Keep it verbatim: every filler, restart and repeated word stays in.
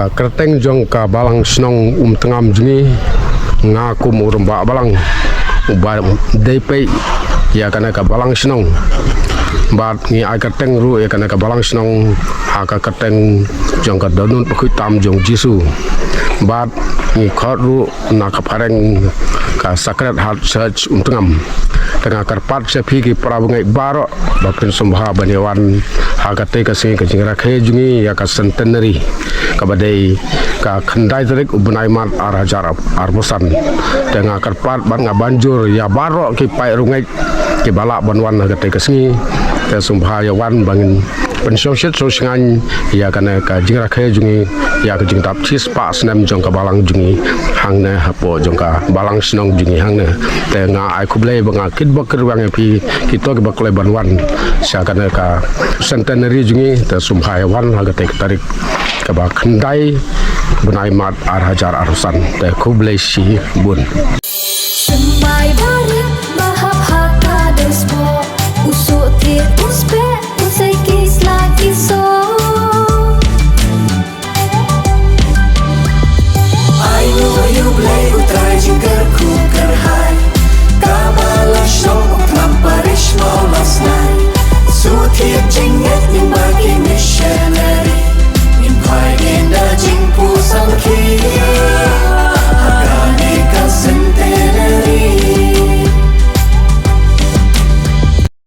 Ka kyrteng jong ka balang shnong Umtngam jong ngi, nga kum u rangbah balang uba dei peit ïa kane ka balang shnong. Bad ngi ai kyrteng ruh ïa kane ka balang shnong ha ka kyrteng jong ka dohnud bakhuid tam jong Jisu. Bad ngi khot ruh na ka phareng ka Sacred Heart Church Umtngam. Te nga kyrpad sha phi ki para bangeit baroh ba phin sngewbha ban ïa wan ha katei ka sngi ka jingrakhe jong ngi ïa ka centenary kaba dei ka khyndai tarik u bnai Mart ar hajar arphew san. Te nga kyrpad bad nga ban jur ïa baroh ki paid riewngeit kiba lah ban wan ha katei ka sngi. Te sngewbha ïa wan ba ngin pynshongshit shongshngaiñ ïa kane ka jingrakhe jong ngi ïa ka jingdap shispah snem jong ka balang jong ngi hangne hapoh jong ka balang shnong jong ngi hangne. Te nga ai khublei bad nga kitbok kitrwiang ïa phi kito kiba kloi ban wan sha kane ka centenary jong ngi. Te sngewbha ïa wan ha katei ka tarik kaba khyndai bnai Mart ar hajar arphew san. Te khublei shibun. Symbai barit ba hap ha ka dashboard, u suk thied u speh, u sei ki sla ki so. Ai nguh ïa U Blei U Trai jingkyrkhu kyrhai, kaba la shong Umtngam Parish Mawlasnai. Suk thied jingngeit lyngba ki missionary.